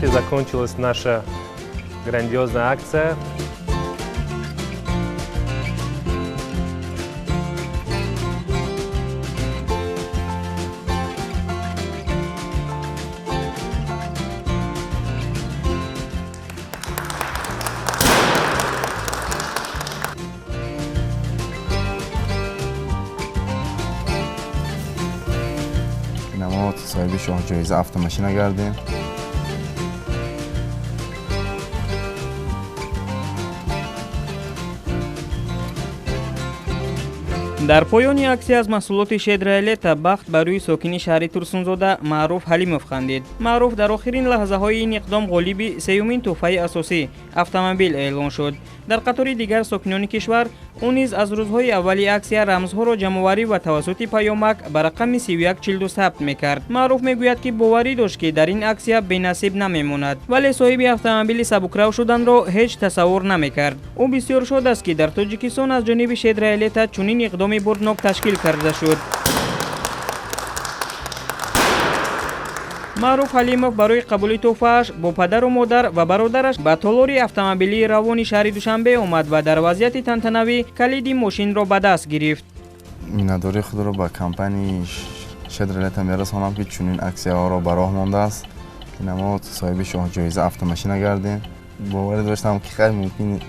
Вот и закончилась наша грандиозная акция. Соҳиби шоҳҷоиза автомашина гардем. Дар поёни аксия аз маҳсулоти «Щедрая лето» бахт ба рӯи сокини шаҳри Турсунзода Маъруф Ҳалимов хандид. Маъруф дар охирин лаҳзаҳои ин иқдом ғолиби сеюмин тӯҳфаи асосӣ автомобил эълон шуд. Дар қатори дигар сокинони кишвар ӯ низ аз рӯзҳои аввали аксия рамзҳоро ҷамъоварӣ ва тавассути паёмак ба рақами 3142 сабт мекард. Маъруф мегӯяд, ки боварӣ дошт, ки дар ин аксия бенасиб намемонад, вале соҳиби автомобили сабукрав шуданро ҳеҷ тасаввур намекард. Ӯ бисёр шод аст, ки дар Тоҷикистон аз ҷониби «Щедрая лето» чунин иқдоми бурднок ташкил карда шуд. Маъруф Ҳалимов барои қабули тӯҳфааш бо падару модар ва бародараш ба толори автомобилии равони шаҳри Душанбе омад ва дар вазъияти тантанавӣ калиди мошинро ба даст гирифт. Миннатдории худро ба компанияи «Щедрая лето» мерасонам, ки чунин аксияҳоро ба роҳ мондааст, ки мо соҳиби шоҳҷоиза автомашина гардем. Боварӣ доштам, ки хай, мумкин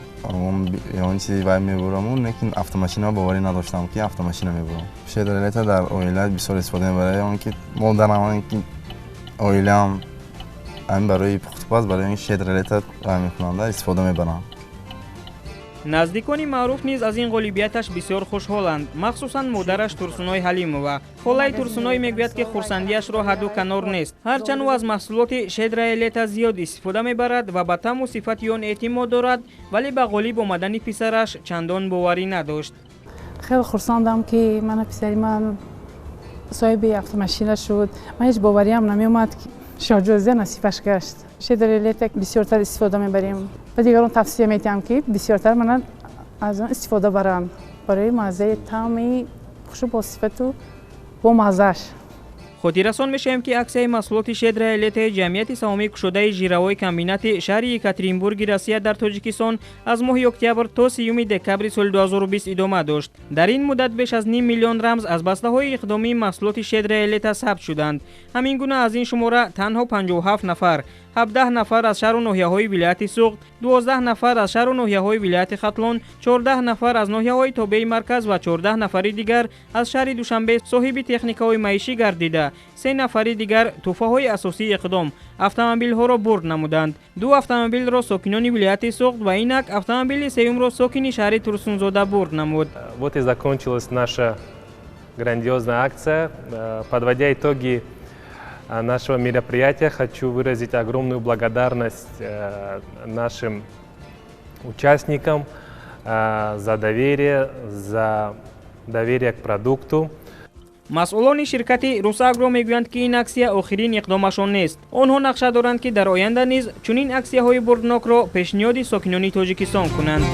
ягон чизи вай мебураму, лекин автомашина боварӣ надоштам, ки автомашина мебурам. «Щедрая лето» дар оила бисёр истифода мебарад, он ки модарам, ки оилаам ҳамин барои пухтупаз, барои ин «Щедрая лето» вай мекунанда, истифода мебарам. Наздикони Маъруф низ аз ин ғолибияташ бисёр хушҳоланд, махсусан модараш Турсуной Ҳалимова. Холаи Турсуной мегӯяд, ки хурсандиашро ҳадду канор нест. Ҳарчанд ӯ аз маҳсулоти «Щедрая лето» зиёд истифода мебарад ва ба таъму сифати он эътимод дорад, вале ба ғолиб омадани писараш чандон боварӣ надошт. Хеле хурсандам, ки мана писари ман соҳиби автомашина шуд. Ман ҳеҷ бовариам намеомад, ки шоҳҷоиза насибаш гашт. «Щедрая лето» бисёртар истифода мебарем, ба дигарон тавсия медиҳам, ки бисёртар мана аз он истифода баранд барои маззаи таъми хушу босифату бо маззааш. Хотиррасон мешавем, ки аксияи маҳсулоти «Щедрая лето» и ҷамъияти саҳомии кушодаи жировой комбинати шаҳри Екатеринбурги Россия дар Тоҷикистон аз моҳи октябр то 30 декабри соли 2020 идома дошт. Дар ин муддат беш аз ним миллион рамз аз бастаҳои иқдомии маҳсулоти «Щедрая лето» сабт шуданд. Ҳамин гуна, аз ин шумора танҳо 57 нафар, 17 нафар аз шаҳру ноҳияҳои вилояти Суғд, 12 нафар аз шаҳру ноҳияҳои вилояти Хатлон, 14 нафар аз ноҳияҳои тобеи марказ ва 14 нафари дигар аз шаҳри Душанбе соҳиби техникаҳои маишӣ гардида, се нафари дигар тӯҳфаҳои асосии иқдом автомобилҳоро бурд намуданд. Ду автомобилро сокинони вилояти Суғд ва инак автомобили сеюмро сокини шаҳри Турсунзода бурд намуд. Вот и закончилась наша грандиозная акция. Подводя итоги нашего мероприятия, хочу выразить огромную благодарность нашим участникам за доверие к продукту. Масъулони ширкати «Русагро» мегӯянд, ки ин аксия охирин иқдомашон нест. Онҳо нақша доранд, ки дар оянда низ чунин аксияҳои бурднокро пешниҳоди сокинони Тоҷикистон кунанд.